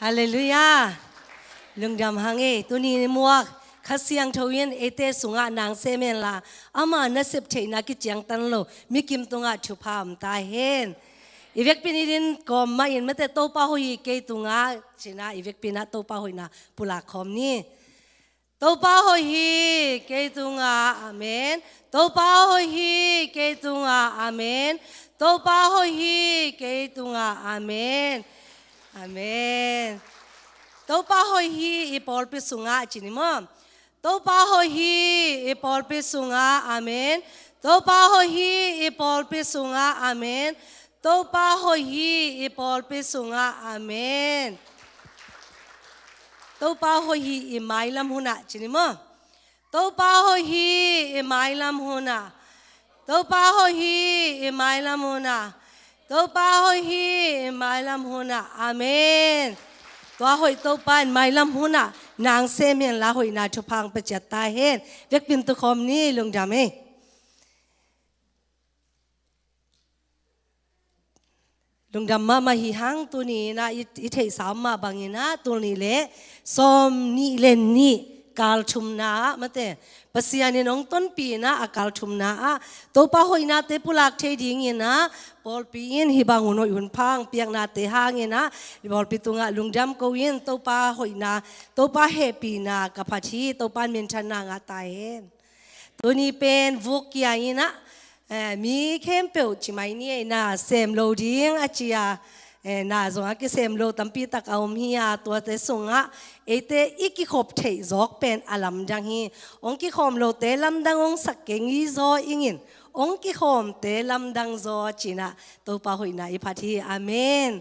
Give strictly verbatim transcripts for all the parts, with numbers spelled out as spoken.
Halleluiah. Lungdam hang ei, tuni muak Kha Siangtho in eite sungah nang sem hen la, ama nasep theihna kiciangtan lo mikim tungah thupha om ta hen. I vekpi in kawm mah in mate, Topa hoih hi kei tungah ci-in ah i vekpi in ah Topa hoihna pulak khawm ni. Topa hoih hi kei tungah, amen. Topa hoih hi kei tungah, amen. Topa hoih hi kei tungah, amen. Amen. Topa hoih hi i pawlpi sungah ci ni maw. Topa hoih hi i pawlpi sungah, amen. Topa hoih hi i pawlpi sungah, amen. Topa hoih hi i pawlpi sungah, amen. Topa hoih hi i mailam hunah ci ni maw. Topa hoih hi i mailam hunah. Topa hoih hi i mailam hunah. Topa hoih hi i mailam hunah, amen. Tua hoih Topa in mailam hunah nang sem hen la, hoihna thupha hong pia ciat ta hen. Vekpi in tu khawm ni, lungdam ei. Lungdam mahmah hi hang. Tuni in ah i, i theihsa om mah bangin ah, tul nih le sawm nih le nih kal thumna ah mate, Pasian in hong tonpih in ah a kal thumna ah Topa hoihnate pulak thei dingin ah pawlpi in hih bang hun hoih hun pha hong piaknate hangin ah pawlpi tungah lungdam ko in, Topa hoihna, Topa hehpihna ka phat hi. Topa in minthanna ngah ta hen. Tuni pen vuk kia in ah, eh, mi khempeuh ci mai ni ei, na sem lo ding a ci a, eh, na zong a kisem lo tampi tak a om hi a, tuate sungah eite i kikhop theih zawk pen a lamdang hi. Hong kikhawm lote lamdang hong sak keng hi zaw ing in, hong kikhawmte lamdang zaw ci-in ah Topa hoihna i phat hi. Amen.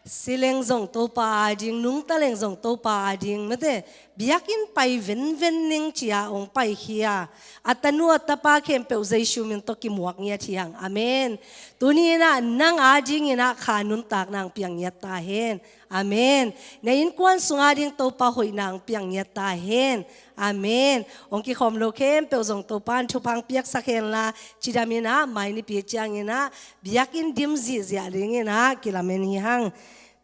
Si leng zong Topa ading, nungta leng zong Topa ading mate, biakinn pai venven ning ci-a hong paikhia a tanu a tapa khempeuh Jesu min tawh kimuak ngiat hi hang. Amen. Tuni in ah nang adingin ah kha nuntakna hong piang ngiat ta hen. Amen. Na innkuan sung ading Topa hoihna hong piang ngiat ta hen. Amen. Hong kikhawm lo khempeuh zong Topa in thupha hong piaksak hen la, cidam in ah mai nipi ciangin ah biakinn dim zihziah dingin ah kilamen hi hang.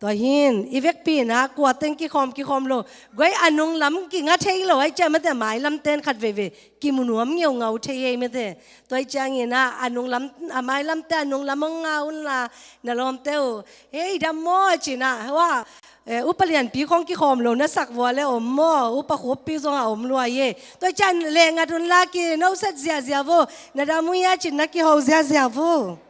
Tua hi in i vekpi in ah kua teng kikhawm kikhawm lo, guai a nunglam kinga thei lo ahih ciang mate, mailamte in khat veivei kimu nuam ngeungau thei hi ei mate. Tua ahih ciangin ah a nunglam, a mailamte a nunglam hong nga un la, na lawmte uh, hei, dam maw ci-in ah, hua, eh, upa lianpi khawng kikhawm lo na sak vua le om maw, upa khuppi zong a om lua hi ei. Tua ahih ciang lehngat un la, kinoset ziahziah vo, na dam uh hia ci-in na kiho ziahziah vo.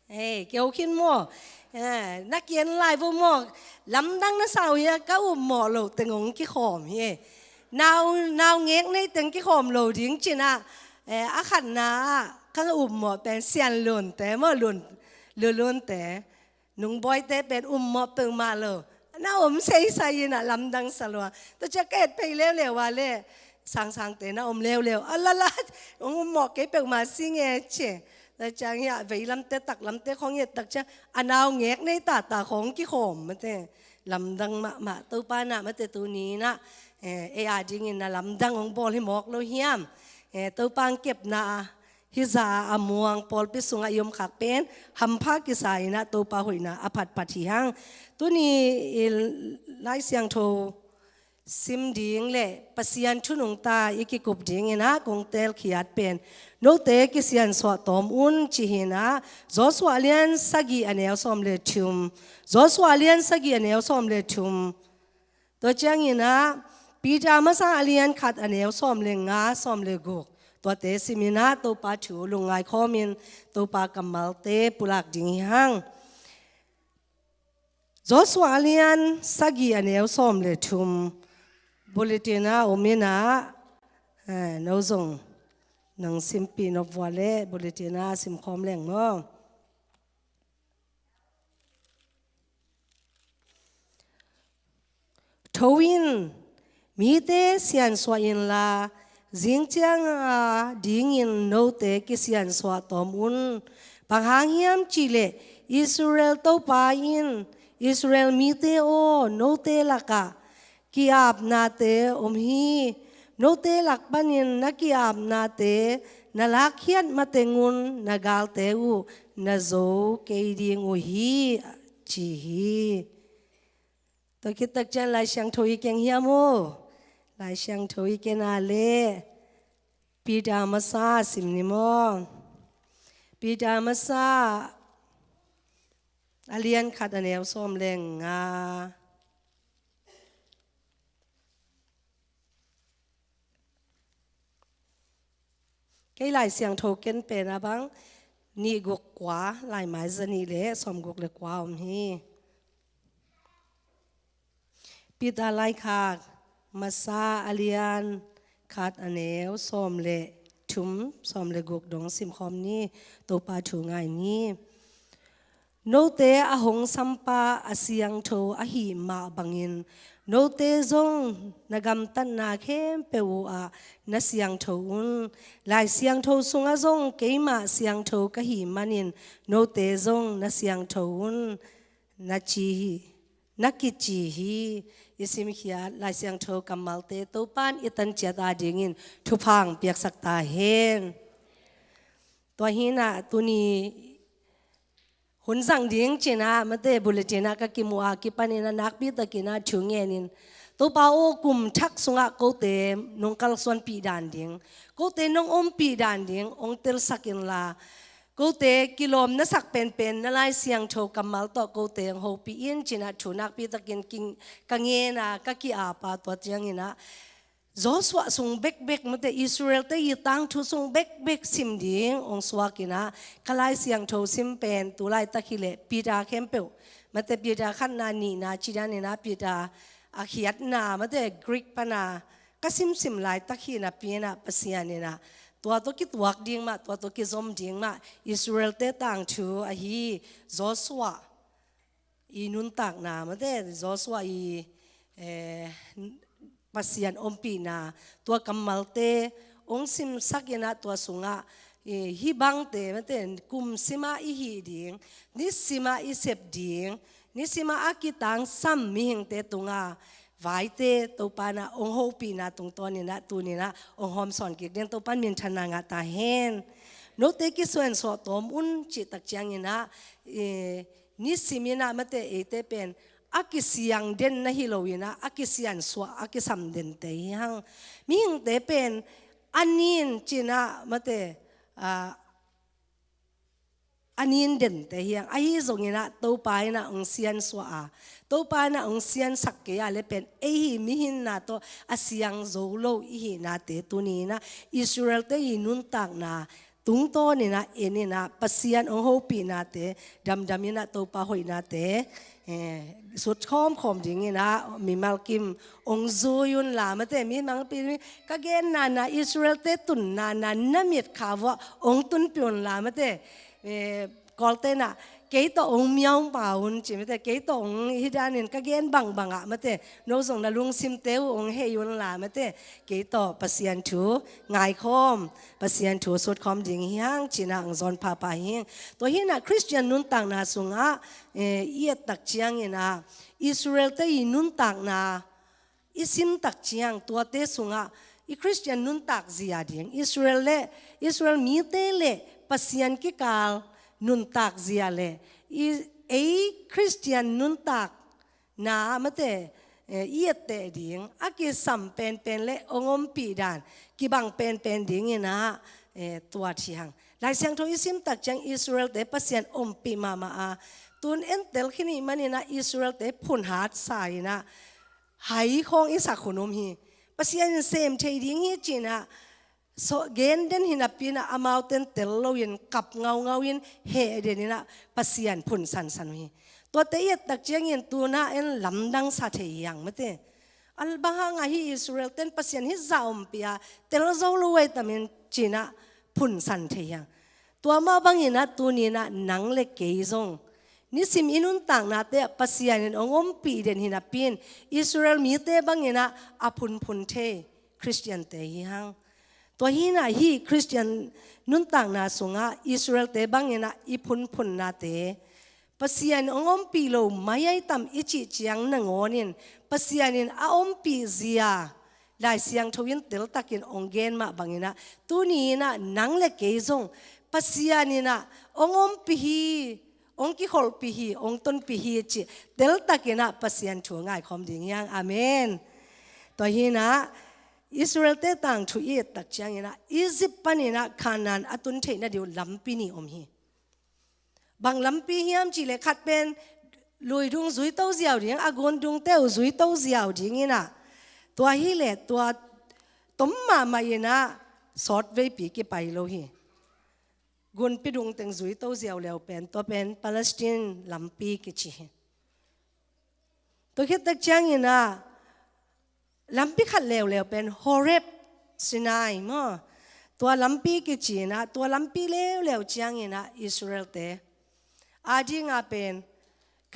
Hei, keu khin maw? Eh, na kian lai vo maw? Lamdang na sa uh hia, ka upmawh loh teng hong kikhawm hi. Nau, nau ngek nei teng kikhawm lo ding ci-in ah, eh, a khatna ah ka upmawh pen Sian Lunte maw, Lun, Lulunte. Nungbawite pen upmawh peuhmah lo. Na om seisai in ah lamdang sa lua. Tua ciang ka et phei leuleu a le, Sangsangte na om leuleu a, la la, hong upmawh kei peuhmah si nge ci. Tua ciang hi a, veilamte taklamte khawng i et tak ciang a nau ngek nei tata khawng kikhawm mate. Lamdang mahmah. Topa in ah mate tuni in ah, eh, ei adingin na lamdang hong bawl hi mawk lo hiam? Eh, Topa hong kepna hih zah a muang pawlpi sungah i om khak pen hampha kisa in ah Topa hoihna a phatphat hi hang. Tuni i Lai Siangtho sim ding le Pasian thu nungta i kikup dingin ah kong teelkhiat pen, note kisiansuah tawm un ci hi in ah, Joshua a lian sagih a neu sawm le thum. Joshua a lian sagih a neu sawm le thum. Tua ciangin ah Peter masa a lian khat a neu sawm le nga, sawm le guk. Tuate sim in ah Topa thu lungngai khawmin Topa kammalte pulak ding hi hang. Joshua a lian sagih a neu sawm le thum. Bulletin ah om in ah, eh, no zong nang simpih nop vua le bulletin ah simkhawm leng maw. Tho in, mite siansuah inla, zingciang a dingin note kisiansuah tawm un. Bang hang hiam cih leh Israel Topa in Israel mite aw, note lakah ki-apnate om hi. Note lak panin na ki-apnate na lakkhiat matengun na galte uh na zo kei ding uh hi, ci hi. Tua khit tak ciang Lai Siangtho i keng hiam aw? Lai Siangtho i keng a leh Peter masa sim ni maw? Peter masa a lian khat a neu sawm le nga. Kei Lai Siangtho ken pen a bang nih guk kua, laimai za nih le sawm guk le kua om hi. Peter laikhak masa a lian khat a neu sawm le thum, sawm le guk dong simkhawm ni. Topa thu ngai ni. Note a hong sampa a siangtho ahih mah bangin note zong na gamtatna khempeuh uh ah na siangtho un. Lai Siangtho sungah zong keimah siangtho ka hih manin note zong na siangtho un, na ci hi, na kici hi. I simkhiat Lai Siangtho kammalte Topan i tanciat adingin thupha piaksak ta hen. Tua hi-in ah tuni hun zang ding ci-in ah mate bulletin ah ka kimu a kipanin ah nakpi takin ah thu ngenin, Topa aw, kum thak sungah kote nong kalsuanpih dan ding, kote nong ompih dan ding hong telsak inla, kote kilawm na sak penpen na Lai Siangtho kammal tawh kote hong hopih in ci-in ah thu nakpi takin king, ka ngen a ka ki-ap a, tua ciangin ah Joshua sung bekbek mate Israel-te i tangthu sung bekbek sim ding hong suak in ah, ka Lai Siangtho sim pen tu laitak hi leh Peter khempeuh mate Peter khatna nihna ci danin ah Peter a khiatna mate Greek pan a ka simsim laitak hi napi-in ah Pasian in ah tua tawh kituak ding mah, tua tawh kizom ding mah Israel-te tangthu ahi Joshua i nuntakna mate Joshua i, eh, Pasian ompihna, tua kammalte hong simsak in ah tua sungah, eh, hih bangte mate kum sim a i hih ding, ni sim a i sep ding, ni sim a a kitangsam mihingte tungah vaite Topa in ah hong hopihna tungtawnin ah tuni-in ah hong hawmsawn kik ding Topan minthanna ngah ta hen. Note kisuansuah tawm un cih tak ciangin ah, eh, ni sim in ah mate eite pen a kisiang den na hi lo in ah, a kisiansuah, a kisam dente hi hang. Mihingte pen a nin ci-in ah mate, ah, a nin dente hi hang. Ahi zongin ah Topa in ah hong siansuah a, Topa in ah hong siansak kei a leh pen ei hih mihinna tawh a siang zo lo i hihnate tuni-in ah Israel-te i nuntakna tungtawnin ah en in ah Pasian hong hopihnate damdam in ah Topa hoihnate, eh, sut khawmkhawm dingin ah mimal kim hong zui unla mate, mimal kim ka genna na Israel-te tunna na na mitkha uah hong tunpih unla mate, eh, Kawlte'n ah kei tawh hong miauma un ci mate, kei tawh hong hih danin ka gen bangbang ah mate, no zong na lungsimte uh hong hei unla mate, kei tawh Pasian thu ngaikhawm, Pasian thu sutkhawm ding hi hang ci-in ah hong zawn phapha hi hang. Tua hi-in ah Khristian nuntakna sungah, eh, i et tak ciangin ah Israel-te i nuntakna i sim tak ciang tuate sungah i Khristian nuntak zia ding, Israel le Israel mite le Pasian kikal nuntak zia le i, ei Khristian nuntak na mate, eh, i etteh ding, a kisam penpen le hong ompih dan kibang penpen dingin ah, eh, tuat hi hang. Lai Siangtho i sim tak ciang Israel-te Pasian ompih mahmah a, tun entel khin i hih manin ah Israel-te phun hatsa in ah hai khawng i sak hun om hi. Pasian in sem thei ding hi ci-in ah so, gen den hi napi-in ah amaute'n tel loin kap ngaungau in heh den in ah Pasian phun sansan uh hi. Tuate i et tak ciangin tu-in ah en lamdang sa thei hi hang mate. Al bang hang a hih Israel-te'n Pasian hih zah ompih a tel zo lo uh ei tam in ci-in ah phun san thei hi hang. Tua mah bangin ah tuni-in ah nang le kei zong nisim i nuntaknate ah Pasian in hong ompih den hi napi-in Israel mite bangin ah a phunphun thei Khristiante hi hang. Tua hi-in ah hih Khristian nuntakna sungah Israel-te bangin ah i phunphunnate Pasian in hong ompih lo mai ai tam i cih ciang nangawnin Pasian in a ompih zia Lai Siangtho in teltakin hong gen mah bangin ah, tuni in ah nang le kei zong Pasian in ah hong ompih hi, hong kikholhpih hi, hong tonpih hi cih teltakin ah Pasian thu ngaikhawm ding hi hang. Amen. Tua hi in ah Israelte tangthu i et tak ciangin ah Egypt panin ah Kanaan a tun theih nading uh lampi nih om hi. Bang lampi hiam cih leh khat pen lui dung zuito ziau ding, a gun dungte uh zuito ziau ding in ah, tua hi leh tua tom mahmah in ah sawtveipi kipai lo hi. Gunpi dung teng zuito ziau leu pen, tua pen Palestine lampi kici hi. Tua khit tak ciangin ah lampi khat leuleu pen Horeb, Sinai maw, tua lampi kici in ah, tua lampi leuleu ciangin ah Israelte ading a pen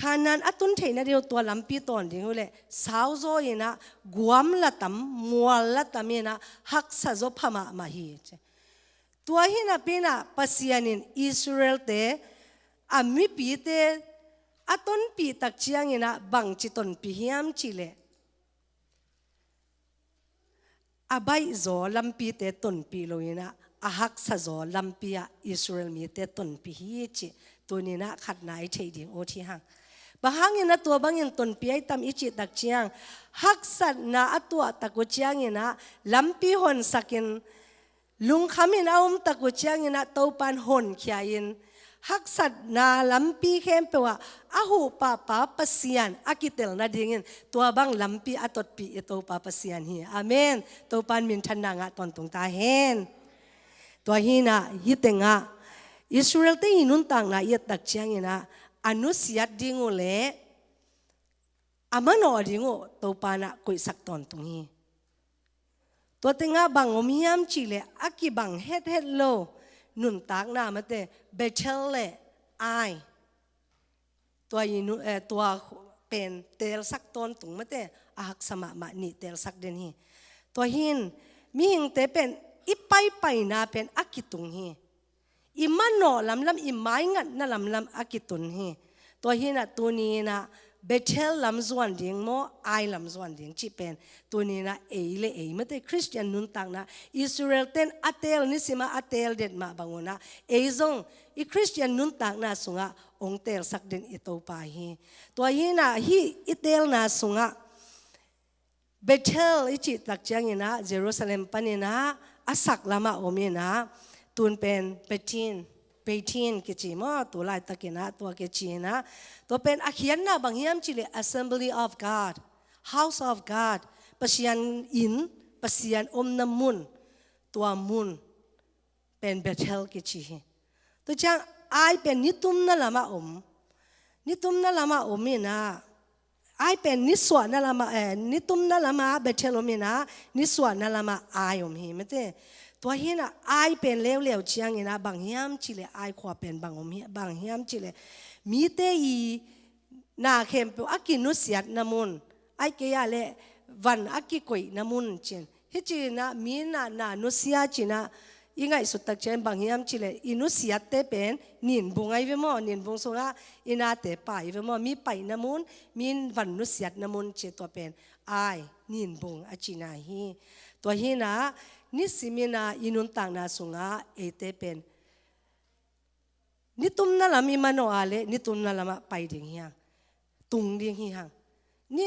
Kanaan a tun theih nading uh tua lampi tawn ding uh leh sauzaw in ah guam la tam, mual la tam in ah haksa zaw pha mahmah hi. Tua hi napi in ah Pasian in Israelte a mipite a tonpih tak ciangin ah bangci tonpih hiam cih leh a baihzaw lampite tonpih lo in ah, a haksazaw lampi ah Israel mite tonpih hi cih tuni in ah khatna i theih ding ut hi hang. Bang hangin ah tua bangin tonpih ahi tam i cih tak ciang, haksatna a tuah tak uh ciangin ah lampi honsakin, lungkhamin a om tak uh ciangin ah Topan honkhia in, haksatna lampi khempeuh ah a huh pahpa Pasian a kitel nadingin tua bang lampi a totpih i Topa Pasian hi. Amen. Topan minthanna ngah tawntung ta hen. Tua hi in ah hih tengah Israelte i nuntakna i et tak ciangin ah a nusiat ding uh leh a manawh ding uh Topan ah koihsak tawntung hi. Tua tengah bang om hiam cih leh a kibang hethet lo nuntakna mate Bethel le Ai, tua i nu-, eh, tua pen teelsak tawntung mate, a haksa mahmah nih teelsak den hi. Tua hi in mihingte pen i paipaina pen a kitung hi. I manawh lamlam, i maingatna lamlam a kitun hi. Tua hi in ah tuni in ah Bethel lam zuan ding maw, Ai lam zuan ding cih pen tuni in ah ei le ei mate Khristian nuntakna, Israelten a teel nisim ah a teel det mah bang un ah ei zong i Khristian nuntakna sungah hong teelsak den i Topa hi. Tua hi in ah hih i teelna sungah Bethel i cih tak ciangin ah Jerusalem panin ah a sak lamah om in ah, tun pen Beit Din, Beit Din kici maw, tu laitakin ah tua kici in ah, tua pen a khiatna bang hiam cih leh Assembly of God, House of God, Pasian inn, Pasian omna mun, tua mun pen Bethel kici hi. Tua ciang Ai pen nitumna lamah om. Nitumna lamah om in ah, Ai pen nisuahna lamah, eh, nitumna lamah Bethel om in ah, nisuahna lamah Ai om hi mate. Tua hi in ah Ai pen leuleu ciangin ah bang hiam cih leh Ai khua pen bang om hi, bang hiam cih leh mite i na khempeuh a kinusiatna mun, ahih kei ah leh van a kikoihna mun ci-in. Hih ci-in ah mi na, na nusia ci-in ah i ngaihsut tak ciang bang hiam cih leh i nusiatte pen ninbung ahi ve maw, ninbung sungah i nate pai ve maw, mi paihna mun, mi van nusiatna mun ci, tua pen Ai, ninbung a cihna hi. Tua hi in ah nisim in ah i nuntakna sungah eite pen nitumna lam i manawh a leh nitumna lamah pai ding hi hang, tung ding hi hang. Ni,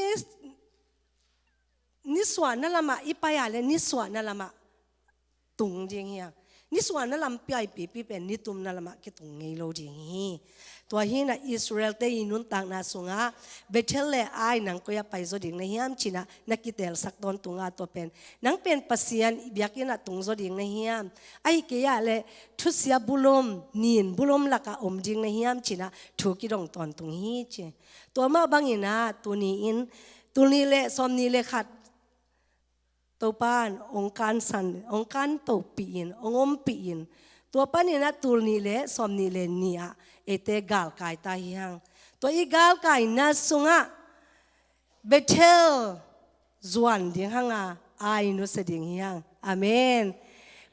nisuahna lamah i pai a leh nisuahna lamah tung ding hi hang. Nisuahna lam paipipi pen nitumna lamah kitung ngei lo ding hi. Tua hi in ah Israelte i nuntakna sungah Bethel le Ai nang koi ah pai zaw ding na hiam ci-in ah na kiteelsak tawntung a, tua pen nang pen Pasian biakinn ah tung zaw ding na hiam, ahih kei ah leh thusia bulom, nin bulom lakah om ding na hiam ci-in ah thu kidong tawntung hi ci. Tua mah bangin ah tuni in, tul nih le sawmnih le khat Topan hong kansan, hong kantohpih in, hong ompih in, tua panin ah tul nih le sawmnih le nih ah eite galkai ta hi hang. Tua i galkaina sungah Bethel zuan ding hang a, Ai nusia ding hi hang. Amen.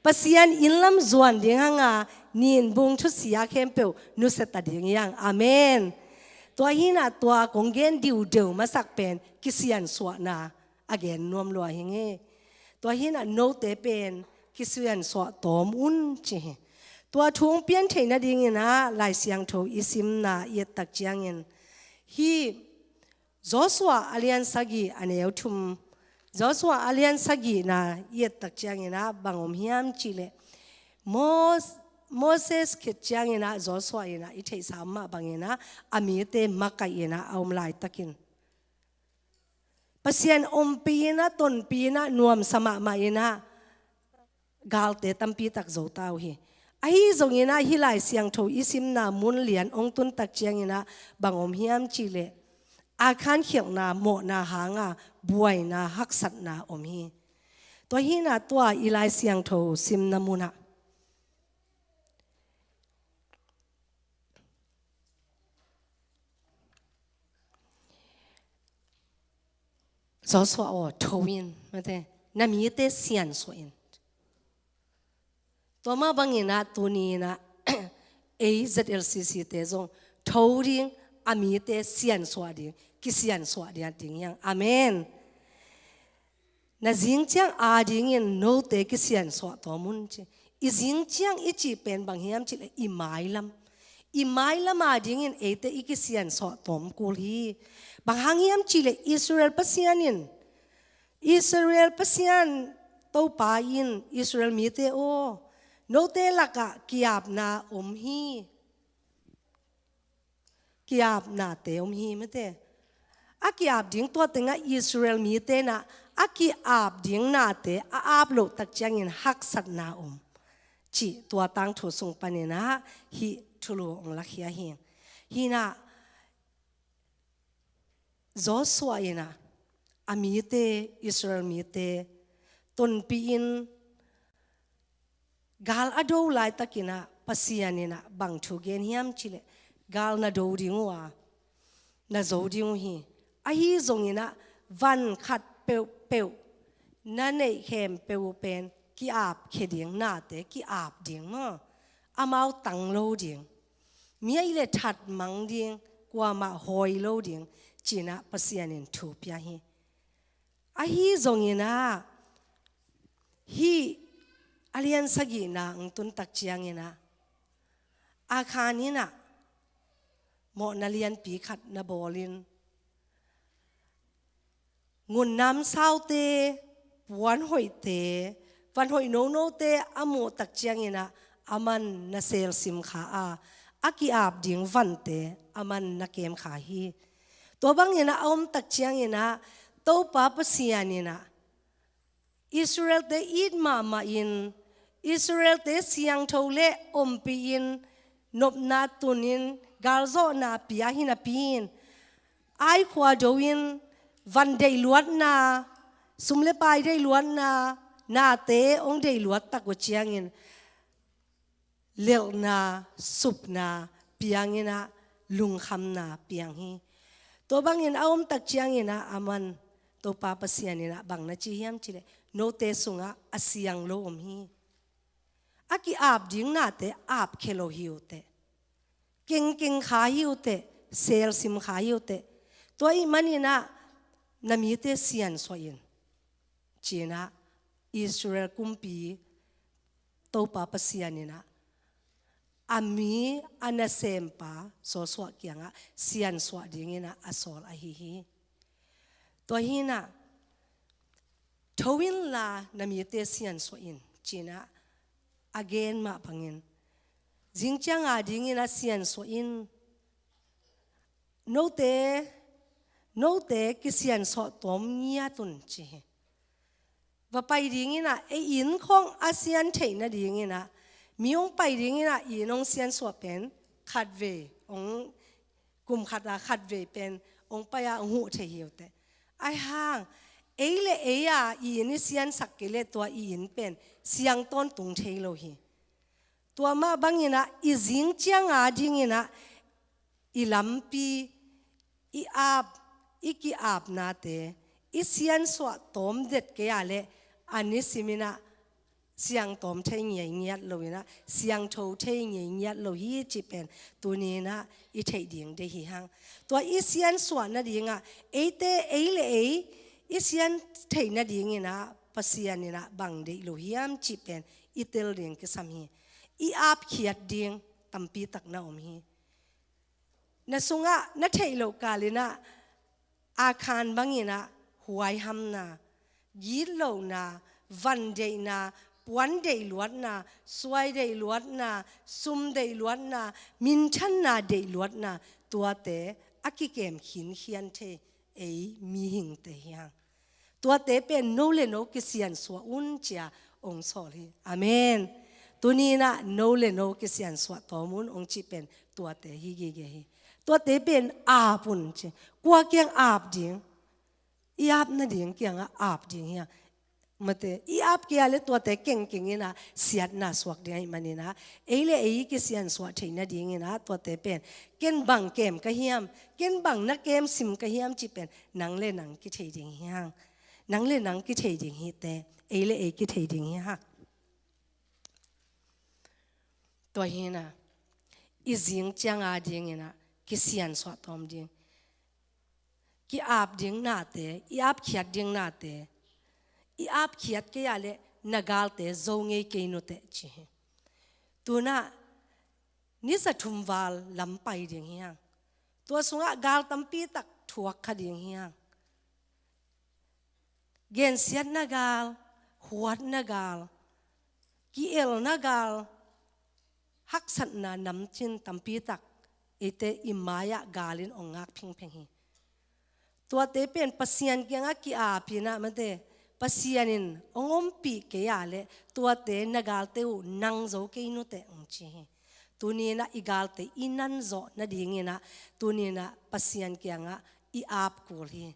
Pasian inn lam zuan ding hang a, ninbung thusia khempeuh nusia ta ding hi hang. Amen. Tua hi in ah tua kong gen diudeu masak pen kisiansuahna a gen nuam lua hi ing e. Tua hi-in ah note pen kisiansuah tawm un ci hi. Tua thu hong pian theih nadingin ah Lai Siangtho i simna i et tak ciangin hih Joshua a lian sagih a neu thum, Joshua a lian sagihna i et tak ciangin ah bang om hiam cih leh Mos-, Moses khit ciangin ah Joshua in ah i theihsa mah bangin ah a mite makaih in ah a om laitakin Pasian ompih in ah, tonpih in ah, nuamsa mahmah in ah galte tampi tak zo ta uh hi. Ahi zongin ah hih Lai Siangtho i simna mun lian hong tun tak ciangin ah bang om hiam cih leh Akhan khialhna mawhna hanga buaina haksatna om hi. Tua hi-in ah tua i Lai Siangtho simna mun ah Joshua aw, tho in, mate, na mite siansuah in. Tua mah bangin ah tuni in ah ei Z L C C te zong tho ding, a mite siansuah ding, kisiansuah ding, ding hi hang. Amen. Na zing ciang adingin note kisiansuah tawm un ci. I zing ciang i cih pen bang hiam cih leh i mailam. I mailam adingin eite i kisiansuah tawm kul hi. Bang hang hiam cih leh Israel Pasian in, Israel Pasian Topa in Israel mite aw, note lakah ki-apna om hi. Ki-apnate om hi, mate. A ki-ap ding tua tengah Israel mite in ah a ki-ap ding nate a ap loh tak ciangin haksatna om, cih tua tangthu sung panin ah hih thulu hong lakhia hi. Hi-in ah Joshua in ah a mite, Israel mite tonpih in, gal a do laitakin ah Pasian in ah bang thu gen hiam cih leh gal na do ding uh a, na zo ding uh hi. Ahi zongin ah van khat peuhpeuh na neih khempeuh uh pen ki-ap khia ding, nate ki-ap ding maw, amau tang lo ding, mi ahih leh that mang ding, kuamah hawi lo ding, ci-in ah Pasian in thu pia hi. Ahi zongin ah hih a lian sagihna hong tun tak ciangin ah Akhan in ah mawhna lianpi khat na bawlin, ngun namsaute, puan hoihte, van hoih nonote a muh tak ciangin ah aman na selsim kha a, a ki-ap ding vante aman na kem kha hi. Tua bangin ah a om tak ciangin ah Topa Pasian in ah Israelte it mahmah in, Israelte siangtho le ompih in, nopna tun in, galzawhna pia hi napi in, Ai khua do in, van deih luatna, sum le pai deih luatna, nate hong deih luat tak uh ciangin lelhna, supna piang in ah, lungkhamna piang hi. Tua bangin a om tak ciangin ah aman, Topa Pasian in ah bang na ci hiam cih leh, note sungah a siang lo om hi. A ki-ap ding nate ap khia lo hi uh teh. Kengkeng kha hi uh teh, selsim kha hi uh teh. Tua ahih manin ah na mite siansuah in, ci-in ah Israel kumpi Topa Pasian in ah a mi a nasempa Joshua kiangah siansuah dingin ah a sawl ahi hi. Tua hi-in ah, "Tho inla na mite siansuah in," ci-in ah a gen mah bangin, "Zing ciang a dingin ah siansuah in, note, note kisiansuah tawm ngiat un," ci hi. Va pai dingin ah, ei inn khawng a sian theih nadingin ah, mi hong pai dingin ah, inn hong siansuah pen khatvei, hong kum khat a khatvei pen hong pai a hong huh thei hi uh teh. Ahih hang ei le ei a i inn i siansak kei leh tua i inn pen siang tawntung thei lo hi. Tua mah bangin ah i zing ciang a dingin ah i lampi, i ap, i ki-apnate i siansuah tawm det kei a leh a nisimin ah siangtawm thei ngeingiat lo in ah, siangtho thei ngeingiat lo hi cih pen tuni in ah i theih ding deih hi hang. Tua i siansuah nading ah eite ei le ei i sian theih nadingin ah Pasian in ah bang deih lo hiam cih pen i tel ding kisam hi. I apkhiat ding tampi tak na om hi. Na sungah na theih loh kal in ah, Akhan bangin ah huaihamna, gitlohna, van deihna, puan deih luatna, suai deih luatna, sum deih luatna, minthanna deih luatna, tuate a kikem khinkhian thei ei mihingte hi hang. Tuate pen no le no kisiansuah un ci-a hong sawl hi. Amen. Tuni in ah no le no kisiansuah tawm un hong cih pen tuate hi gige hi. Tuate pen ap un ci. Kua kiang ap ding? I ap nading kiangah ap ding hi a. Mate, i ap kei a leh tuate kengkeng in ah siatna suak ding ahih manin ah, ei le ei kisiansuah theih nadingin ah tuate pen, ken bang kem ka hiam, ken bang na kem sim ka hiam cih pen nang le nang kithei ding hi hang. Nang le nang kithei ding hi te. Ei le ei kithei ding hi hang. Tua hi in ah, i zing ciang a dingin ah kisiansuah tawm ding. Ki-ap ding nate, i apkhiat ding nate, i apkhiat kei a leh na galte zo ngei kei nuteh ci hi. Tu in ah ni za thum val lam pai ding hi hang. Tua sungah gal tampi tak thuak kha ding hi hang. Gensiatna gal, huatna gal, ki-elna gal, haksatna namcin tampi tak eite i mai-ah gal in hong ngak phingpheng hi. Tuate pen Pasian kiangah ki-ap in ah mate, Pasian in hong ompih kei a leh tuate na galte uh nang zo kei nuteh hong ci hi. Tuni in ah i galte i nan zawh nadingin ah, tuni in ah Pasian kiangah i ap kul hi.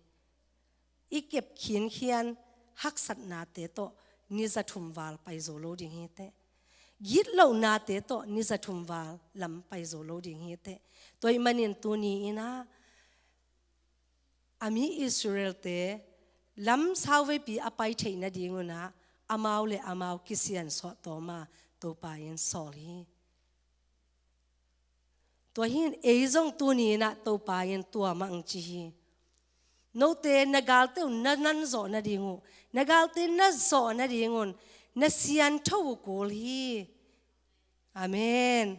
I kep khinkhian haksatnate tawh ni za thum val pai zo lo ding hi teh. Gitlohnate tawh ni za thum val lam pai zo lo ding hi teh. Tua ahih manin tuni in ah, a mi Israelte lam sauveipi a pai theih nadingun ah, amau le amau kisiansuah tawm a Topa in sawl hi. Tua hi in ei zong tuni in ah Topa in tua mah hong ci hi. Note na galte uh na nan zawh nading uh, na galte na zawh nadingun na siantho uh kul hi. Amen.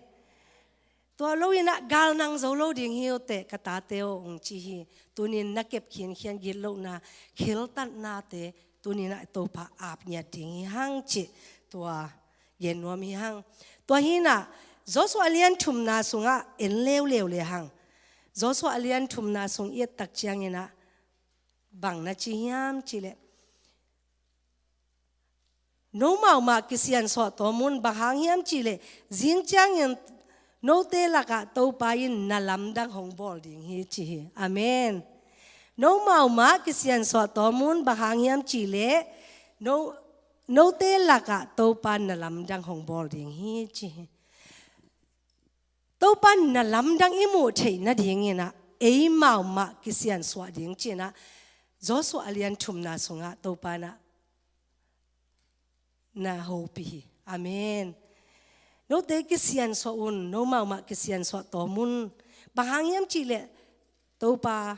Tua lo in ah gal nang zo lo ding hi uh teh ka tate uh hong ci hi. Tuni in na kep khinkhian gitlohna, khiltatnate tuni in ah Topa ap ngiat ding hi hang cih tua gen nuam hi hang. Tua hi in ah Joshua a lian thumna sungah en leuleu le hang. Joshua a lian thumna sung i et tak ciangin ah bang na ci hiam cih leh, nomau mah kisiansuah tawm un, bang hang hiam cih leh zing ciangin note lakah Topa in na lamdang hong bawl ding hi ci hi. Amen. Nomau mah kisiansuah tawm un, bang hang hiam cih leh no, note lakah Topa na lamdang hong bawl ding hi ci hi. Topa na lamdang i muh theih nadingin ah eimau mah kisiansuah ding ci in ah Joshua a lian thumna sungah Topa in ah na hopih hi. Amen. Note kisiansuah un, nomau mah kisiansuah tawm un. Bang hang hiam cih leh Topa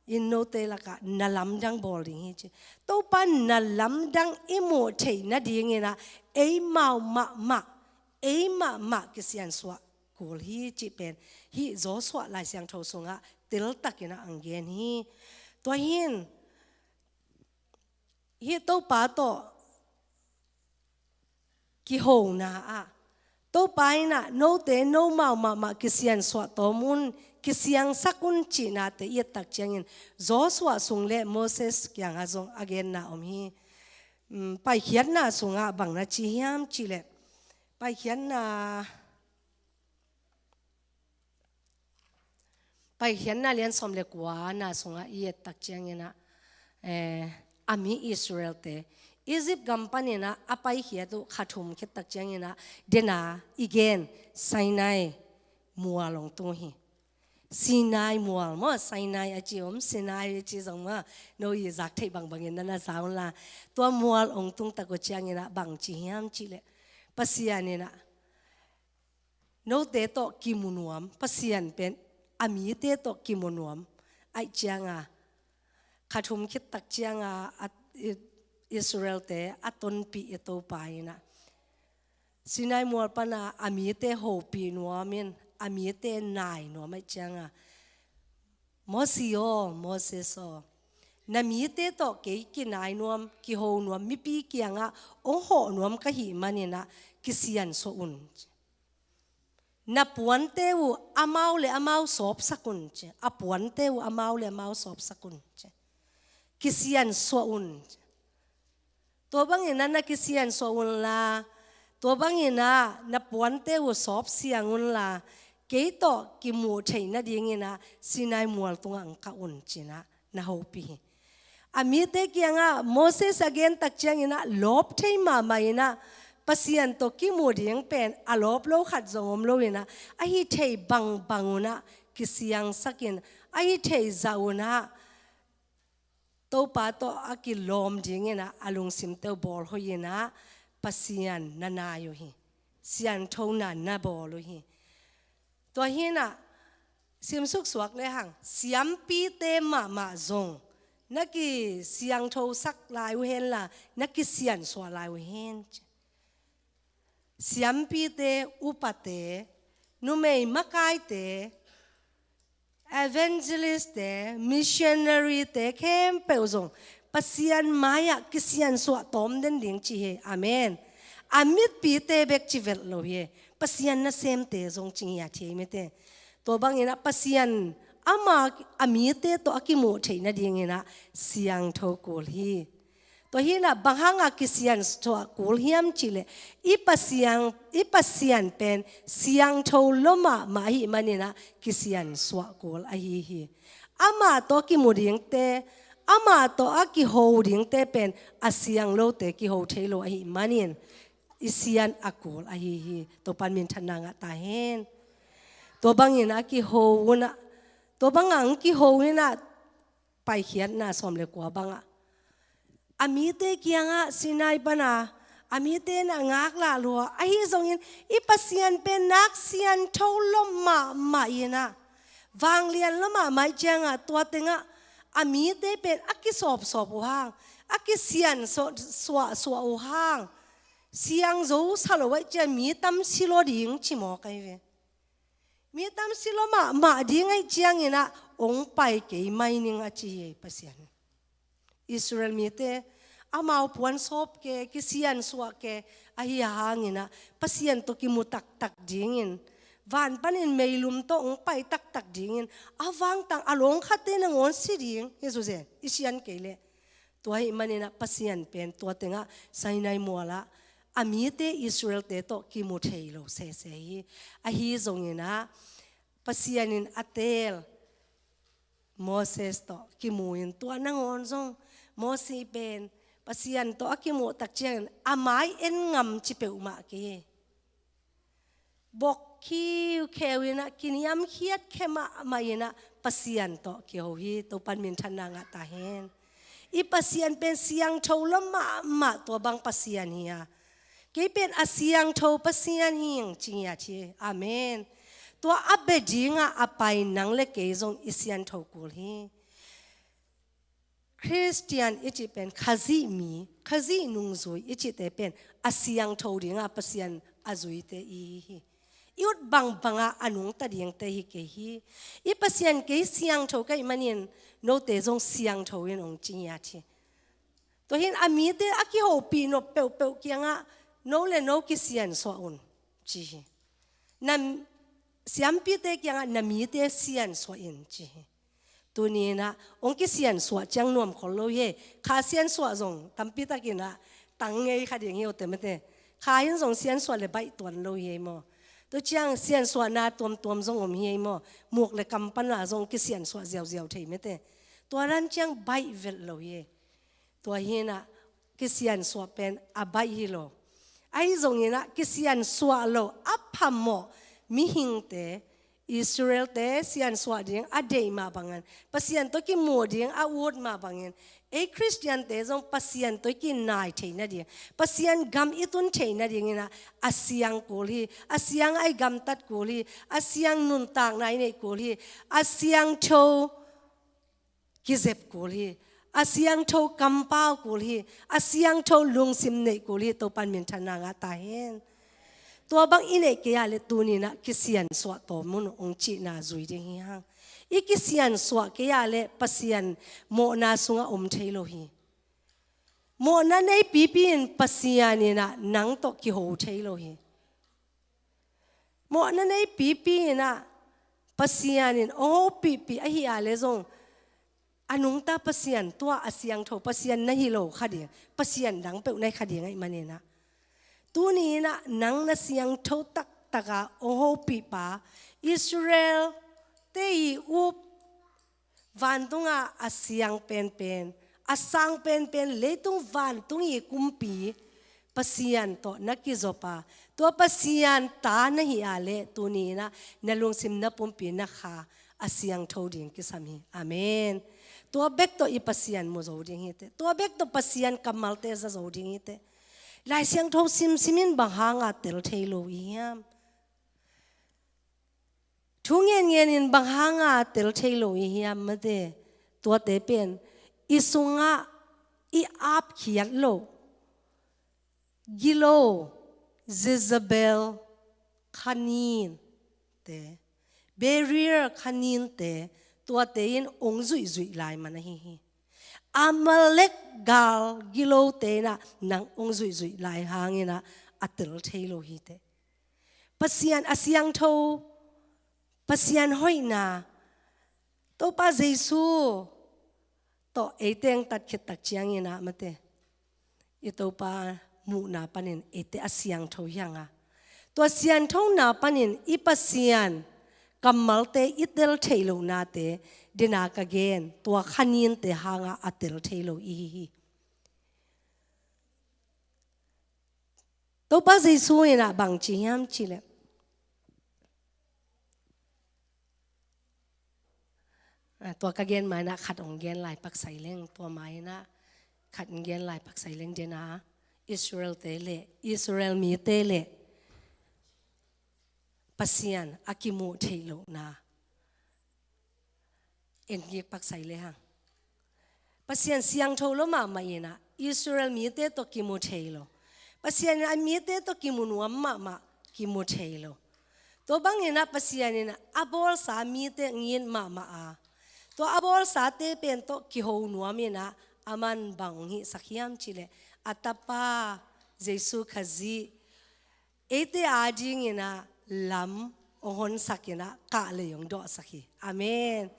in note lakah na lamdang bawl ding hi ci. Topa na lamdang i muh theih nadingin ah eimau mahmah, eimau mah kisiansuah kul hi cih pen hih Joshua Lai Siangtho sungah teltakin ah hong gen hi. Tua hi in hih Topa tawh kihona ah Topa in ah note nomau mahmah kisiansuah tawm un, kisiangsak un cihnate i et tak ciangin Joshua sung le Moses kiangah zong a genna om hi. Um, Paikhiatna sungah bang na ci hiam cih leh, Paikhiatna Paikhiatna lian sawm le kuana sungah i et tak ciangin ah, eh, a mi Israelte Egypt gam panin ah a paikhiat uh kha thum khit tak ciangin ah, dena i gen Sinai mual hong tung hi. Sinai mual maw, Sinai a ci om, Sinai a ci zong maw, no i zak theih bangbangin na na za un la. Tua mual hong tung tak uh ciangin ah bang ci hiam cih leh, Pasian in ah note tawh kimu nuam, Pasian pen a mite tawh kimu nuam ahih cianga, kha thum khit tak cianga a, i, Israelte a tonpih i Topa in ah Sinai mual pan a a mite hopih nuam in a mite nai nuam ahih ciangin, Mosi aw, Moses aw, na mite tawh kei kinai nuam, kiho nuam, mipi kiangah hong hawh nuam ka hih manin ah kisiansuah un. Na puante uh amau le amau sawpsak un, ci. A puante uh amau le amau sawpsak un, ci. Kisiansuah un, ci. Tua bangin ah na kisiansuah unla, tua bangin ah na puante uh sawpsiang unla, kei tawh kimuh theih nadingin ah Sinai mual tungah hong kah un, ci-in ah na hopih hi. A mite kiangah Moses a gen tak ciangin ah lawp thei mahmah in ah Pasian tawh kimuh ding pen a lawp lo khat zong om lo in ah, a hi thei bangbang un ah kisiangsak in, a hi thei zah un ah Topa tawh a kilawm dingin ah a lungsimte uh bawl hoih in ah Pasian na nai uh hi. Siangthona na bawl uh hi. Tua hi-in ah simsuk suak lehang siampite mahmah zong na kisiangthosak lai uh henla, na kisiansuah lai uh hen. Siampite, upate, numei makaite, evangelistte, missionaryte khempeuh zong Pasian mai-ah kisiansuah tawm den ding ci hi. Amen. A mipite bek ci velh lo hi. Pasian nasemte zong ci ngiat hi, mite. Tua bangin ah Pasian ama a mite tawh a kimuh theih nadingin ah siangtho kul hi. Tua hi-in ah bang hangah kisiansuah kul hiam cih leh, i Pasian, i Pasian pen siangtho lua mahmah ahih manin ah kisiansuah kul ahi hi. Ama tawh a kimu dingte, ama tawh a kiho dingte pen a siang lote kiho thei lo ahih manin i Sian a kul ahi hi. Topa'n minthanna ngah ta hen. Tua bangin a kiho un ah, tua bangah hong kiho in ah, Paikhiatna sawm le kua bangah a mite kiangah Sinai pan a, a mite in a ngaklah lua. Ahi zongin i Pasian pen nak siangtho lua mahmah in ah, vanglian lua mahmah ahih ciangah tua tengah a mite pen a kisawpsawp uh hang, a kisiansuahsuah uh hang, siangtho sa lo ahih ciang mi tam si lua ding ci mawk ahi ve. Mi tam si lua mahmah ding ahih ciangin ah hong pai kei mai ning a ci hi Pasian. Israel mite amau puan sawp kei, kisiansuah kei ahi hangin ah Pasian tawh kimu taktak dingin, van panin meilum tawh hong pai taktak dingin, a vangtang a lawng khatte nangawn si ding hi, Susan, i sian kei leh. Tua ahih manin ah Pasian pen tua tengah Sinai mualah a mite Israelte tawh kimu thei lo sese hi. Ahi zongin ah Pasian in a teel Moses tawh kimu in, tua nangawn zong Moses pen Pasian tawh a kimuh tak ciangin a mai en ngam ci peuhmah kei hi. Bok khiukheu in ah, kiniamkhiat khe mahmah in ah Pasian tawh kiho hi. Topa'n minthanna ngah ta hen. I Pasian pen siangtho lua mahmah, tua bang Pasian hi a, kei pen a siangtho Pasian hi ing ci ngiat hi. Amen. Tua a bia dingah a pai nang le kei zong i siangtho kul hi. Khristian i cih pen Khazih mi, Khazih nungzui i cihte pen a siangtho dingah Pasian a zuite i hi hi. I ut bangbangah a nungta dingte hi kei hi. I Pasian kei siangtho ka hih manin note zong siangtho in hong ci ngiat hi. Tua hi-in a mite a kihopih nop peuhpeuh kiangah no le no kisiansuah un ci hi. Na siampite kiangah na mite siansuah in ci hi. Tuni in ah hong kisiansuah ciang nuam khol lo hi. Kha siansuah zong tampi takin ah tang ngei kha ding hi, aw te mate. Kha in zong siansuah le baih tuan lo hi maw. Tua ciang siansuahna tuamtuam zong om hi maw. Muk le kam pan lah zong kisiansuah ziauziau thei mate. Tua dan ciang baih velh lo hi. Tua hi-in ah kisiansuah pen a baih hi lo. Ahi zongin ah kisiansuah lo a phamawh mihingte, Israelte siansuah ding a deih mah bangin, Pasian tawh kimuh ding a ut mah bangin, ei Khristiante zong Pasian tawh i kinai theih nading, Pasian gam i tun theih nadingin ah a siang kul hi. A siang a i gamtat kul hi. A siang nuntakna i neih kul hi. A siangtho kizep kul hi. A siangtho kampau kul hi, a siangtho lungsim neih kul hi, Topan minthanna ngah ta hen. Tua bang i neih kei ah leh tuni-in ah kisiansuah tawm un hong cihna zui ding hi hang. I kisiansuah kei ah leh Pasian mawhna sungah om thei lo hi. Mawhna nei pipi in Pasian in ah nang tawh kiho thei lo hi. Mawhna nei pipi in ah Pasian in hong hopihpih ahih leh zong a nungta Pasian, tua a siangtho Pasian na hi lo kha ding, Pasian dang peuh na hi kha ding ahih manin ah, tuni-in ah nang na siangtho taktak a hong hopihpa, Israel-te i up, vantung a a siang penpen, a sang penpen, leitung vantung i kumpi Pasian tawh na kizop a, tua Pasian ta na hi leh tuni-in ah na lungsim, na pumpi, na kha a siangtho ding kisam hi. Amen. Tua bek tawh i Pasian mu zo ding hi teh. Tua bek tawh Pasian kammalte za zo ding hi teh. Lai Siangtho simsim in bang hanga tel thei lo i hiam? Thu ngenngen in bang hanga tel thei lo i hiam, mate? Tuate pen i sungah i apkhiat loh gilo, Jezebel khaninte, barrier khaninte, tuate in hong zuihzuih lai man ahi hi. Amalek gal gilote in ah nang hong zuihzuih lai hangin ah a tel thei lo hi teh. Pasian a siangtho, Pasian hoihna, Topa Jesu tawh eite hong tat khit tak ciangin ah, mate, i Topa muhna panin eite a siangtho hi hang a, tua sianthona panin i Pasian kammalte i tel theih lohnate, dena ka gen, tua khaninte hanga a tel thei lo i hi hi. Topa Jesu in ah bang ci hiam cih leh, ah, tua ka gen ma-in ah khat hong gen lai pak sai leng, tua ma-in ah khat hong gen lai pak sai leng, dena Israel-te leh, Israel mite leh Pasian a kimuh theih lohna en gik pak sai lehang. Pasian siangtho lo mahmah in ah Israel mite tawh kimu thei lo. Pasian in a mite tawh kimu nuam mahmah, kimu thei lo. Tua bangin ah Pasian in a bawlsa mite ngit mahmah a, tua a bawlsate pen tawh kiho nuam in ah aman bang hong hihsak hiam cih leh, a tapa Jesu Khazih eite adingin ah lam hong honsak in ah kahlei hong dawhsak hi. Amen.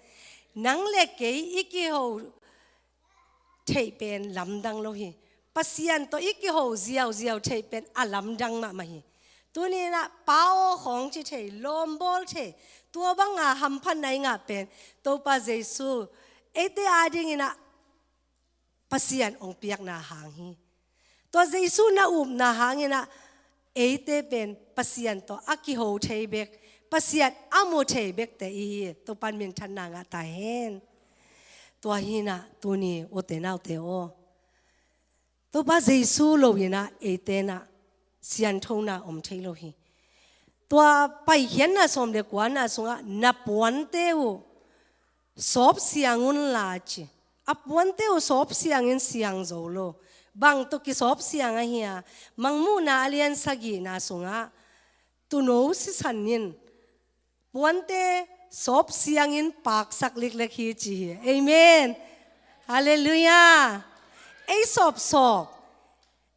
Nang leh kei i kiho theih pen lamdang lo hi. Pasian tawh i kiho ziauziau theih pen a lamdang mahmah hi. Tuni-in ah Pa aw khawng ci thei, lawmbawl thei, tua banga hamphatna i ngah pen Topa Jesu eite adingin ah Pasian hong piakna hang hi. Tua Jesu na upna hangin ah eite pen Pasian tawh a kiho thei bek, Pasian a mu thei bekte i hi. Topan minthanna ngah ta hen. Tua hi-in ah tuni, ute naute aw, Topa Jesu lo-in ah eite in ah sianthona om thei lo hi. Tua Paikhiatna sawm leh kuana sungah, na puante uh sawpsiang unla ci. A puante uh sawpsiangin siang zo lo. Bang tawh kisawpsiang ahi a, Mangmuhna a lian sagihna sungah, tuuno sisan in puante sawpsiangin paksak liklek hi ci hi. Amen. Halleluiah. Ei sawpsawp,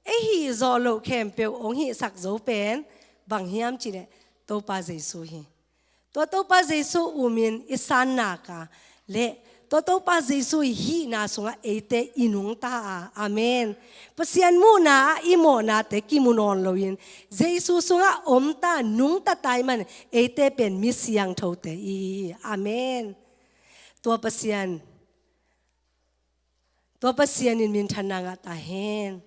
ei hih zawh loh khempeuh hong hihsak zo pen bang hiam cih leh Topa Jesu hi. Tua Topa Jesu umin i sanna ka leh tua Topa Jesu i hihna sungah eite i nungta a. Amen. Pasian muhna ah i mawhnate kimu nawn loin Jesu sungah omta, nungta ta ahih manin eite pen mi siangthote i hi hi. Amen. Tua Pasian, tua Pasian in minthanna ngah ta hen.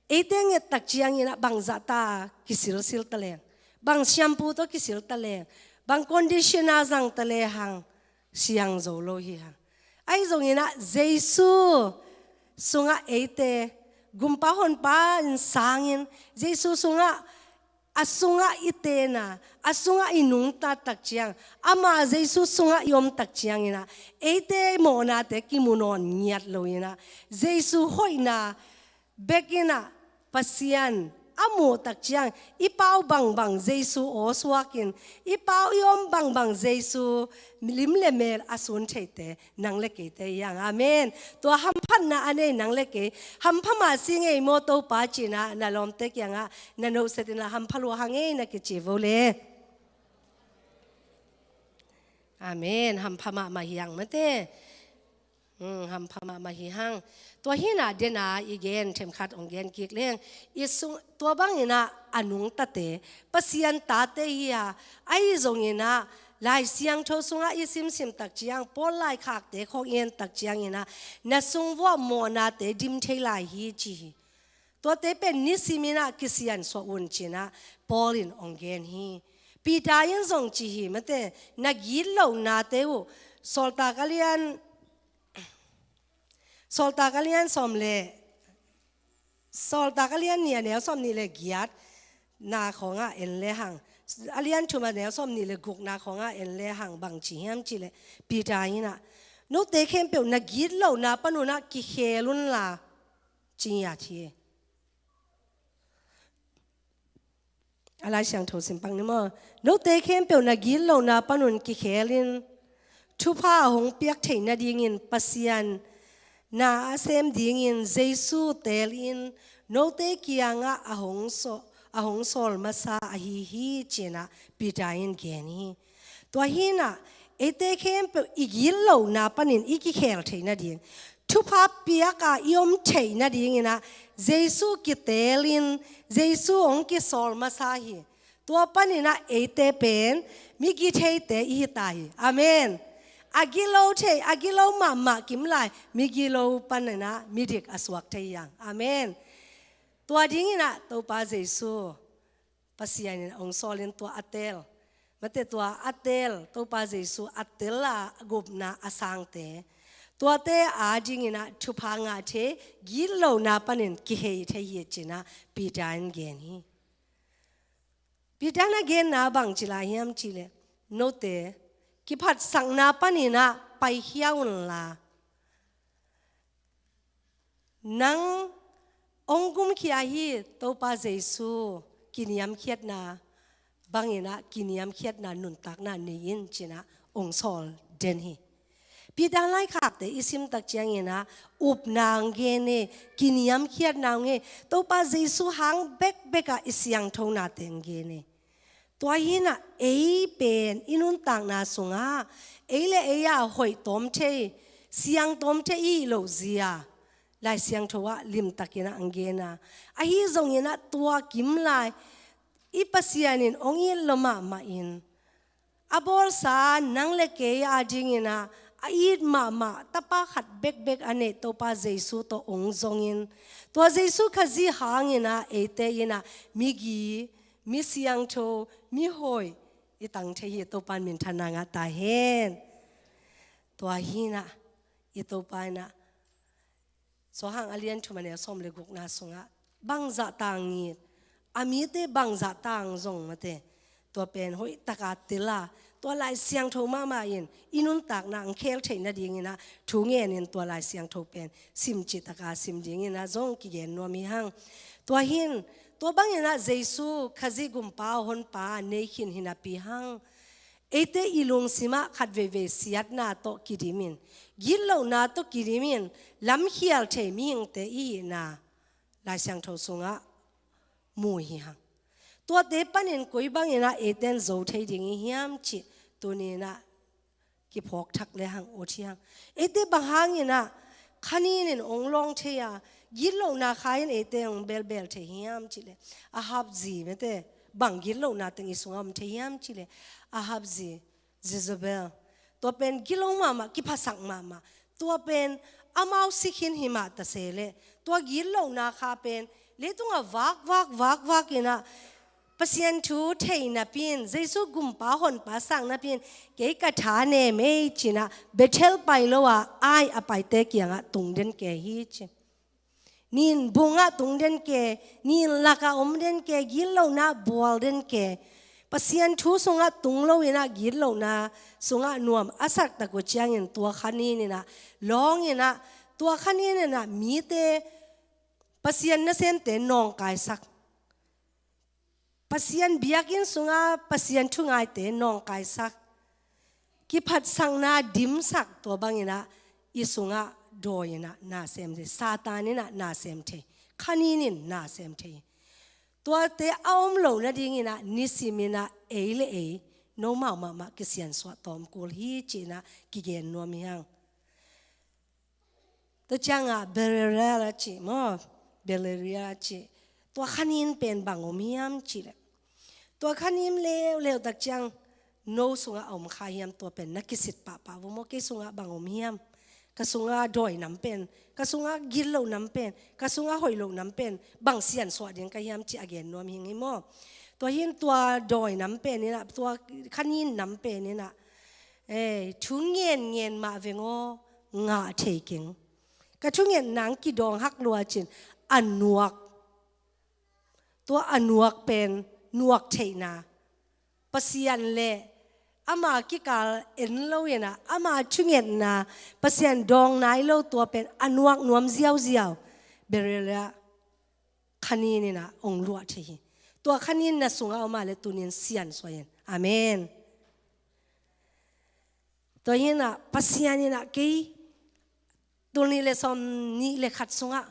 Eite nget tak ciangin ah bang zahta kisilsil ta leng, bang shampoo tawh kisil ta leng, bang conditioner zang ta lehang siang zo lo hi hang. Ahi zongin ah Jesu sungah eite, Gumpa Honpa in sangin, Jesu sungah a sungah i tena, a sungah i nungta tak ciang, ama Jesu sungah i om tak ciangin ah, eite mawhnate kimu nawn ngiat lo in ah, Jesu hoihna bek in ah Pasian a muh tak ciang, i pau bangbang Jesu aw suakin, i pau i om bangbang Jesu lim le mel a sun theite nang le keite hi hang. Amen. Tua hamphatna a nei nang le kei, hampha mah si ngei maw Topa ci-in ah na lawmte kiangah na nohset in ah hampha lua hang ei na kici vo le. Amen. Hampha mahmah hi hang mate. Hmm, hampha mahmah hi hang. Tua hi in ah den a i gen themkhat hong gen kik leng. I sung, tua bangin ah a nungtate Pasian tate hi a, ahi zongin ah Lai Siangtho sungah i simsim tak ciang, Paul laikhakte khawng i en tak ciangin ah, na sung vuah mawhnate dim thei lai hi ci hi. Tuate pen nisimin ah kisiansuah un ci-in ah Paul in hong gen hi. Peter in zong ci hi mate, na gitlohnate uh, Sawltak a lian, Sawltak a lian sawm le, Sawltak a lian nih a neu sawm nih le giat na khawngah en le hang, a lian thum a neu sawm nih le guk na khawngah en le hang bang ci hiam cih leh, Peter in ah, note khempeuh na gitlohna panun ah kikhel unla, ci ngiat hi. A Lai Siangtho sim pak ni maw. Note khempeuh na gitlohna panun kikhelin, thupha a hong piak theih nadingin Pasian na a sem dingin Jesu teelin note kiangah a hong saw-, a hong sawl masa ahi hi ci-in ah Peter in gen hi. Tua hi in ah, eite khempeuh i gitlohna panin i kikhel theih nading, thupha piak a i om theih nadingin ah Jesu kiteelin, Jesu hong kisawl masa hi. Tua panin ah eite pen migi theite i hi ta hi. Amen. A gilo thei, a gilo mahmah kim lai, migilo panin ah midik a suak thei hi hang. Amen. Tua dingin ah Topa Jesu Pasian in hong sawlin tua a teel, mate, tua a teel, Topa Jesu a teel a gupna a sangte, tuate adingin ah thupha ngah thei, gitlohna panin kihei thei hi ci-in ah Peter in gen hi. Peter in a genna bang ci lai hiam cih leh, note kiphatsakna panin ah paikhia unla, nang hong gumkhia hi, Topa Jesu kiniamkhiatna bangin ah kiniamkhiatna nuntakna nei in ci-in ah hong sawl den hi. Peter laikhakte i sim tak ciangin ah upna hong gen e, kiniamkhiatna hong e, Topa Jesu hang bekbek ah i siangthonate hong gen e. Tua hi in ah ei pen i nuntakna sungah ei le ei a hoih tawm thei, siang tawm thei i hih loh zia Lai Siangtho ah limtakin ah hong gen a, ahi zongin ah tua kim lai i Pasian in hong it lua mahmah in, a bawlsa nang le kei adingin ah a it mahmah tapa khat bekbek a neih Topa Jesu tawh hong zongin, tua Jesu Khazih hangin ah eite in ah migi, mi siangtho, mi hoih i tang thei hi. Topa in minthanna ngah ta hen. Tua hi in ah i Topa in ah Johan a lian thum a neu sawm le gukna sungah bangzah tang it, a mite bangzah tang zong, mate, tua pen hoih taka tel a, tua Lai Siangtho mahmah in i nuntakna hong khel theih nadingin ah thu ngenin tua Lai Siangtho pen sim cih taka sim dingin ah zong kigen nuam hi hang. Tua hi in, tua bangin ah Jesu Khazih gumpa honpa nei khin hi napi hang, eite i lungsimah khat veivei siatna tawh kidimin, gitlohna tawh kidimin, lamkhial thei mihingte i hihna Lai Siangtho sungah mu hi hang. Tuate panin koi bangin ah eite in zo thei ding i hiam cih tuni in ah kiphawk thak le hang ut hi hang. Eite bang hangin ah kha nin in hong lawng thei a, gitlohna kha in eite hong belbel thei hiam cih leh, Ahab zi, mate, bang gitlohna teng i sungah om thei hiam cih leh, Ahab zi Jezebel, tua pen gilo mahmah, kiphasak mahmah. Tua pen amau si khin hi mah ta se leh, tua gitlohna kha pen leitungah vak, vak, vak, vak in ah Pasian thu thei napi in, Jesu gumpa honpa sang napi in, kei ka tha nem ei ci-in ah Bethel pai lo a ai a paite kiangah tungden kei hi ci. Nin bungah tung den ke, nin lakah om den ke, gitlohna bual den ke. Pasian thu sungah tung lo inah gitlohna sungah nuam a sak tak uh ciangin tua kha nin inah, lawng inah, tua kha nin inah mite, Pasian nasemte nawngkaisak, Pasian biakinn sungah Pasian thungaite nawngkaisak, kiphatsakna dimsak, tua bang inah i sungah dawi inah na sem thei, Satan inah na sem thei, kha nin in na sem thei. Tuate a om lo nading inah nisim inah ei le ei nomau mahmah kisiansuah tawm kul hi ci inah kigen nuam hi hang. Tua ciangah Belial a cih maw, Belial a cih. Tua kha nin pen bang om hiam cih leh, tua kha nin leuleu tak ciang no sungah a om kha hiam, tua pen na kisit pahpah uh maw, kei sungah bang om hiam, ka sungah dawi nam pen, ka sungah gitloh nam pen, ka sungah hoih loh nam pen bang siansuah ding ka hiam cih a gen nuam hi ing maw. Tua hi in tua dawi nam pen inah, tua kha nin nam pen inah, eh, thu ngen ngen mah veng aw, ngah thei keng. Ka thungetna hong kidawng hak lua cin, a nuak, tua a nuak pen nuak theihna, Pasian le ama kikal en lo inah, ama thungetna Pasian dawng nai lo, tua pen a nuak nuam ziauziau. Belial ah kha nin inah hong luah thei hi. Tua kha nin na sungah om a leh tuni in siansuah in. Amen. Tua hi inah Pasian inah kei tul nih le sawm nih le khat sungah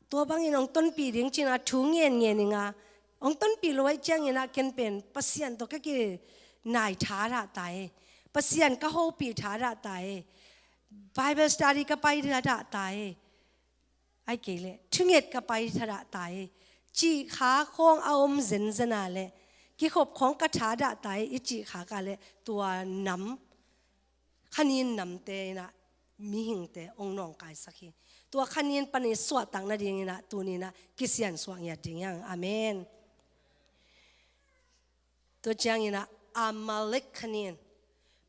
tua bangin hong tonpih ding ci inah thu ngen ngen ing a, hong tonpih lo ahih ciang inah ken pen Pasian tawh ka kinai tha dah ta e, Pasian ka hopih tha dah ta e, Bible study ka pai tha dah ta e, ahih kei leh thunget ka pai tha dah ta e, cih kha khawng a om zenzen a leh, kikhop khawng ka tha dah ta e i cih kha ka leh, tua nam, kha nin namte inah mihingte hong nawngkaisak hi. Tua kha nin pan i suahtak nading inah tuni inah kisiansuah ngiat ding hi hang. Amen. Tua ciang inah Amalek kha nin,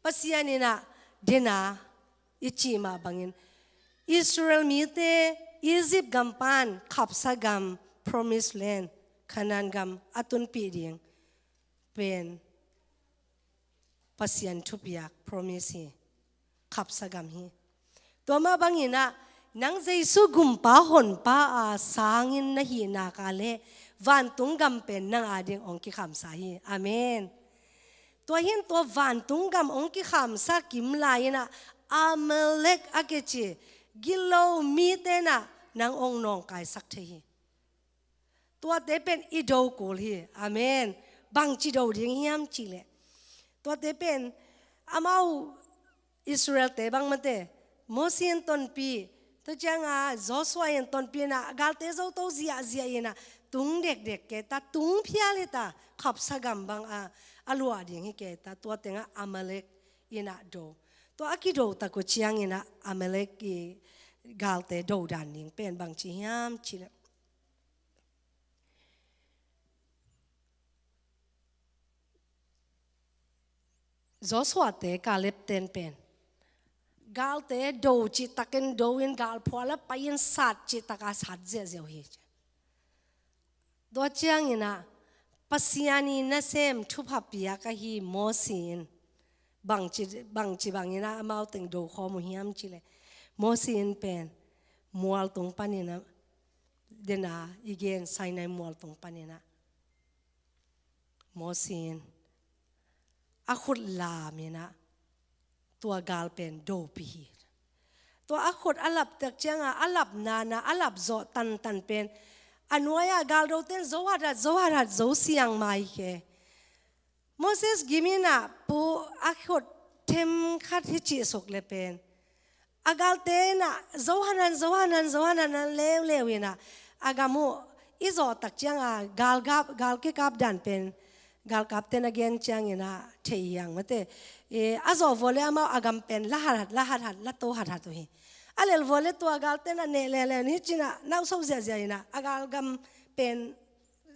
Pasian inah dena i cih mah bangin Israel mite Egypt gam pan khapsa gam, promised land, Canaan gam a tunpih ding pen Pasian thupiak, promise hi, khapsa gam hi. Tua mah bang inah nang Jesu gumpa honpa a sangin na hih nak leh vantung gam pen nang ading hong kikhamsa hi. Amen. Tua hi in tua vantung gam hong kikhamsa kim lai inah Amalek a kici gilo mite inah nang hong nawngkaisak thei hi. Tuate pen i do kul hi. Amen. Bangci do ding hiam cih leh, tuate pen amau Israel-te bang mate, Moses in tonpih, tua ciang a Joshua in tonpih inah galte zoto ziahziah inah tung dekdek ke ta, tung phial hi ta, khapsa gam bang a, a luah ding hi ke ta, tua tengah Amalek inah do. Tua a kido tak uh ciang inah Amalek i galte do dan ding pen bangci hiam cih leh, Joshua-te Caleb-ten pen galte do cihtakin do in, galphual ah pai in sat cihtak a sat ziahziah uh hi. Tua ciang inah Pasian i nasem thupha piak ahi Moses in bangci, bangci bang inah amau teng do khawm uh hiam cih leh, Moses in pen mual tung pan inah, dena i gen Sinai mual tung pan inah Moses in a khut lam inah tua gal pen dopih hi. Tua a khut a lap tak ciang a, a lap nana a lap zawh tantan pen a nuai-ah galdote in zo hathat, zo hathat, zo siang mai ke. Moses gim inah pu a khut themkhat hi cih suk leh pen a galte inah zo hathat, zo hathat, zo hathat leuleu inah a gam uh i zawh tak ciang a, galkap, gal kikap dan pen galkapte in a gen ciang inah thei hi hang mate. Eh, a zawh vua leh amau a gam pen la hathat, la hathat, la to hathat uh hi. A lel vua leh tua galte inah neh leuleu in hi ci inah nauso ziahziah inah a gal gam pen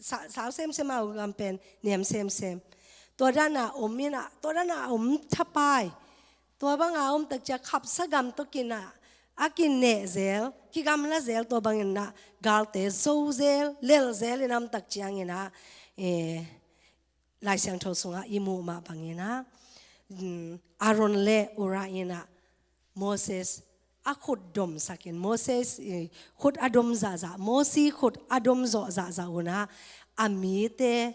sa-, sau semsem, amau gam pen nem semsem. Tua dan a om inah, tua dan a om thapai. Tua bang a om tak ciang khapsa gam tawh kinah a kineh zel, kigamla zel, tua bangin ah galte zo zel, lel zel in a om tak ciangin ah, eh, Lai Siangtho sungah i muh mah bangin ah, mm, Aaron le Hur in ah Moses a khut domsakin, Moses i khut a dom zahzah, Mosi khut a dom zawh zahzah un ah, a mite,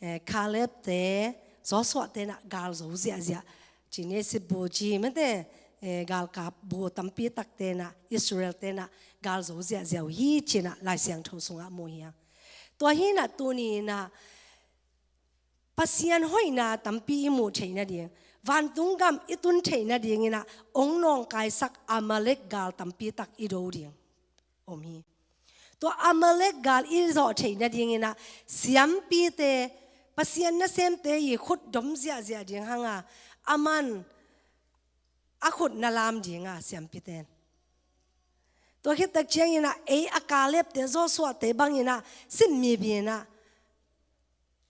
eh, Caleb te, Joshua te in ah gal zo ziahziah, ci ni, sipbu ci mate, eh, galkap bu tampi takte in ah, Israel te in ah gal zo ziahziah uh hi ci-in ah Lai Siangtho sungah mu hi hang. Tua hi-in ah tuni in ah Pasian hoihna tampi i muh theih nading, vantung gam i tun theih nadingin ah hong nawngkaisak Amalek gal tampi tak i do ding om hi. Tua Amalek gal i zawh theih nadingin ah siampite, Pasian nasemte i khut dom ziahziah ding hang a, aman a khut na lam ding a, siampite in. Tua khit tak ciangin ah ei a Caleb te, Joshua te bangin ah, sin mi bi in ah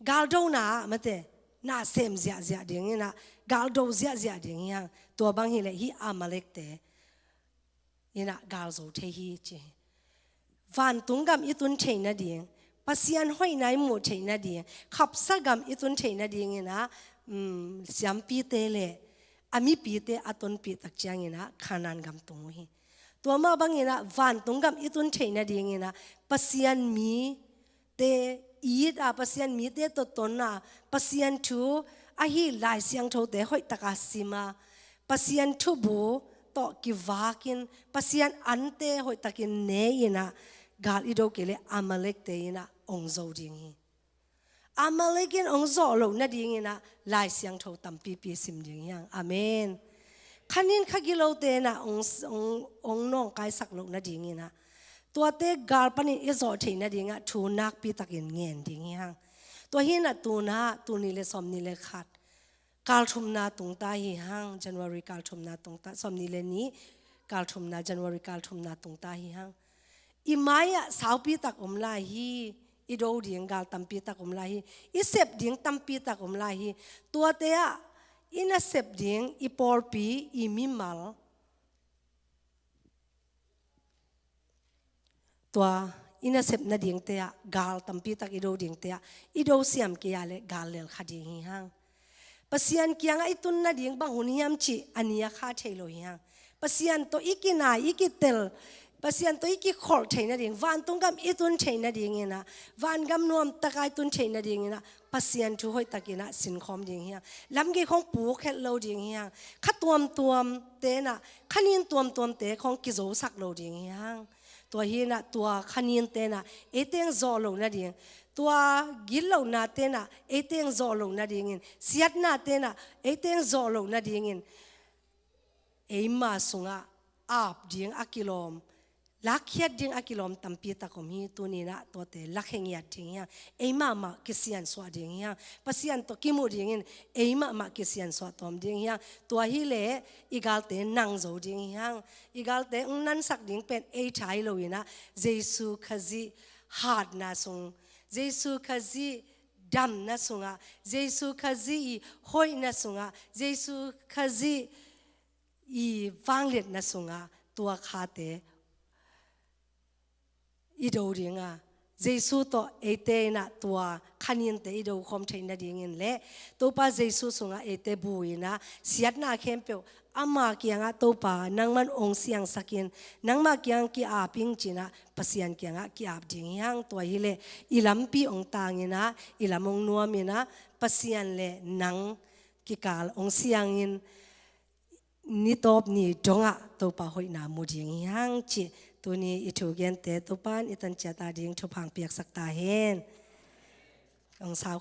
galdona ah mate, na sem ziahziah dingin ah, galdo ziahziah ding hi hang. Tua bang hi leh hih Amalek te in ah gal zo thei hi ci hi. Vantung gam i tun theih nading, Pasian hoihna i muh theih nading, khapsa gam i tun theih nadingin ah, um, siampite le a mipite a tonpih tak ciangin ah Kanaan gam tung uh hi. Tua mah bangin ah vantung gam i tun theih nadingin ah Pasian mite it a, Pasian mite tawh ton a, Pasian thu ahi Lai Siangthote hoih taka sim a, Pasian thubu tawh kivakin, Pasian ante hoih takin ne in ah, gal i do kei leh Amalek te in ah hong zo ding hi. Amalek in hong zawh loh nadingin ah Lai Siangtho tampipi sim ding hi hang. Amen. Kha nin kha gilote in ah hong, hong, hong nawngkaisak loh nadingin ah, tuate gal panin i zawh theih nading ah thu nakpi takin ngen ding hi hang. Tua hi-in ah tu-in ah, tul nih le sawmnih le khat, kal thumna tungta hi hang, January kal thumna tungta, sawmnih le nih kal thumna, January kal thumna tungta hi hang. I mai-ah saupi tak om lai hi, i do ding gal tampi tak om lai hi, i sep ding tampi tak om lai hi. Tuate ah i nasep ding, i pawlpi, i mimal, tua i nasep nadingte ah, gal tampi tak i do dingte ah, i do siam kei a leh gal lel kha ding hi hang. Pasian kiangah i tun nading bang hun hiam cih a ni a kha thei lo hi hang. Pasian tawh i kinai, i kitel, Pasian tawh i kikholh theih nading, vantung gam i tun theih nadingin ah, vangam nuamtaka i tun theih nadingin ah, Pasian thu hoih takin ah sinkhawm ding hi hang. Lamgei khawng puk het lo ding hi hang. Kha tuamtuamte in ah, kha nin tuamtuamte khawng kizosak lo ding hi hang. Tua hi-in ah, tua kha ninte in ah ei teng zawh loh nading, tua gitlohnate in ah ei teng zawh loh nadingin, siatnate in ah ei teng zawh loh nadingin, eima sungah ap ding a kilawm, lakkhiat ding a kilawm tampi tak om hi. Tuni-in ah tuate lakkhe ngiat ding hi hang. Ei mahmah kisiansuah ding hi hang. Pasian tawh kimuh dingin ei mahmah kisiansuah tawm ding hi hang. Tua hi leh i galte nang zo ding hi hang. I galte hong nansak ding pen ei tha hi lo-in ah, Jesu Khazih hatna sung, Jesu Khazih damna sungah, Jesu Khazih i hoihna sungah, Jesu Khazih i vangliatna sungah tua khate i do ding a, Jesu tawh eite in ah tua kha ninte i do khawm theih nadingin leh Topa Jesu sungah eite bu-in ah, siatna khempeuh ama kiangah, Topa, nangman hong siangsak in, nangmah kiang ki-ap ing ci-in ah Pasian kiangah ki-ap ding hi hang. Tua hi leh i lampi hong tang in ah, i lam hong nuam in ah, Pasian le nang kikal hong siang in, ni tawp ni dongah Topa hoihna mu ding hi hang cih tuni i thugente Topa in i tan ciat a ding thupha hong piaksak ta hen. Hong sau